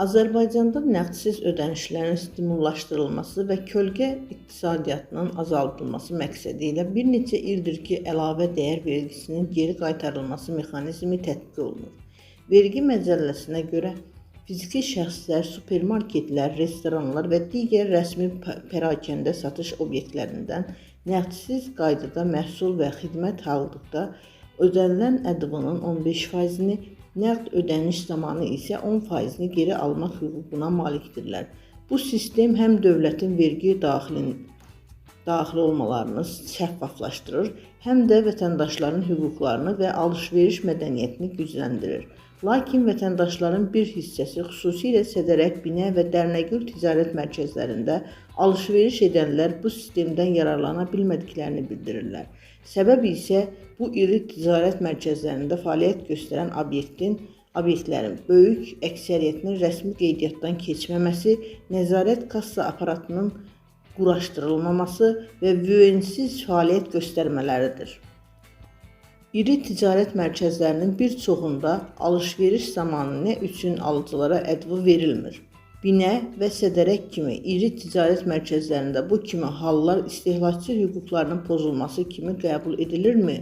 Azərbaycanda nəqdsiz ödənişlərin stimullaşdırılması və kölgə iqtisadiyyatının azaldılması məqsədi ilə bir neçə ildir ki, əlavə dəyər vergisinin geri qaytarılması mexanizmi tətbiq olunur. Vergi məcəlləsinə görə fiziki şəxslər, supermarketlər, restoranlar və digər rəsmi pərakəndə satış obyektlərindən nəqdsiz qaydada məhsul və xidmət aldıqda ödənilən ƏDV-nın 15%-ni, nəqd ödəniş zamanı isə 10%-ni geri almaq hüququna malikdirlər. Bu sistem həm dövlətin vergi daxil olmalarını şəffaflaşdırır, həm də vətəndaşların hüquqlarını və alış-veriş mədəniyyətini gücləndirir. Lakin vətəndaşların bir hissəsi, xüsusilə Sədərək, Binə və Dərnəgül ticarət mərkəzlərində alış-veriş edənlər bu sistemdən yararlana bilmədiklərini bildirirlər. Səbəb isə bu iri ticarət mərkəzlərində fəaliyyət göstərən obyektlərin böyük əksəriyyətinin rəsmi qeydiyyatdan keçməməsi, nəzarət kassa aparatının quraşdırılmaması və vüensiz fəaliyyət göstərmələridir. İri ticarət mərkəzlərinin bir çoxunda alış-veriş zamanı nə üçün alıcılara ƏDV verilmir? Binə və Sədərək kimi iri ticarət mərkəzlərində bu kimi hallar istehlakçı hüquqlarının pozulması kimi qəbul edilirmi?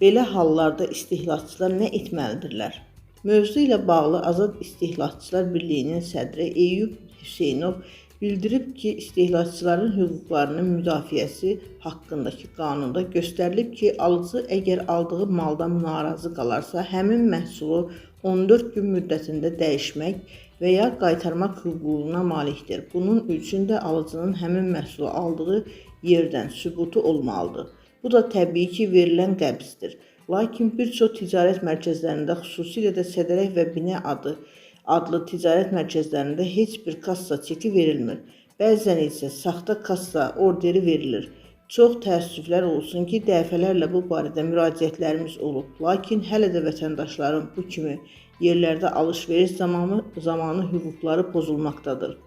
Belə hallarda istehlakçılar nə etməlidirlər? Mövzu ilə bağlı Azad İstehlakçılar Birliyinin sədri Eyyub Hüseynov bildirib ki, istehlakçıların hüquqlarının müdafiəsi haqqındakı qanunda göstərilib ki, alıcı əgər aldığı maldan narazı qalarsa, həmin məhsulu 14 gün müddətində dəyişmək və ya qaytarmaq hüququna malikdir. Bunun üçün də alıcının həmin məhsulu aldığı yerdən sübutu olmalıdır. Bu da təbii ki, verilən qəbzdir. Lakin bir çox ticarət mərkəzlərində, xüsusilə də Sədərək və Binə adlı ticarət mərkəzlərində heç bir kassa çeki verilmir. Bəzən isə saxta kassa orderi verilir. Çox təəssüflər olsun ki, dəfələrlə bu barədə müraciətlərimiz olub. Lakin hələ də vətəndaşların bu kimi yerlərdə alış-veriş zamanı hüquqları pozulmaqdadır.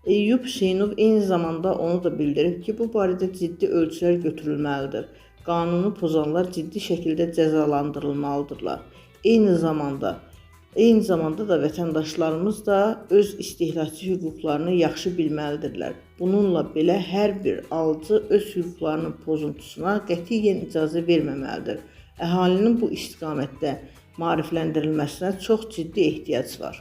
Eyyub Hüseynov eyni zamanda onu da bildirib ki, bu barədə ciddi ölçülər götürülməlidir. Qanunu pozanlar ciddi şəkildə cəzalandırılmalıdırlar. Eyni zamanda da vətəndaşlarımız da öz istehlakçı hüquqlarını yaxşı bilməlidirlər. Bununla belə hər bir alıcı öz hüquqlarının pozuntusuna qətiyyən icazə verməməlidir. Əhalinin bu istiqamətdə maarifləndirilməsinə çox ciddi ehtiyac var.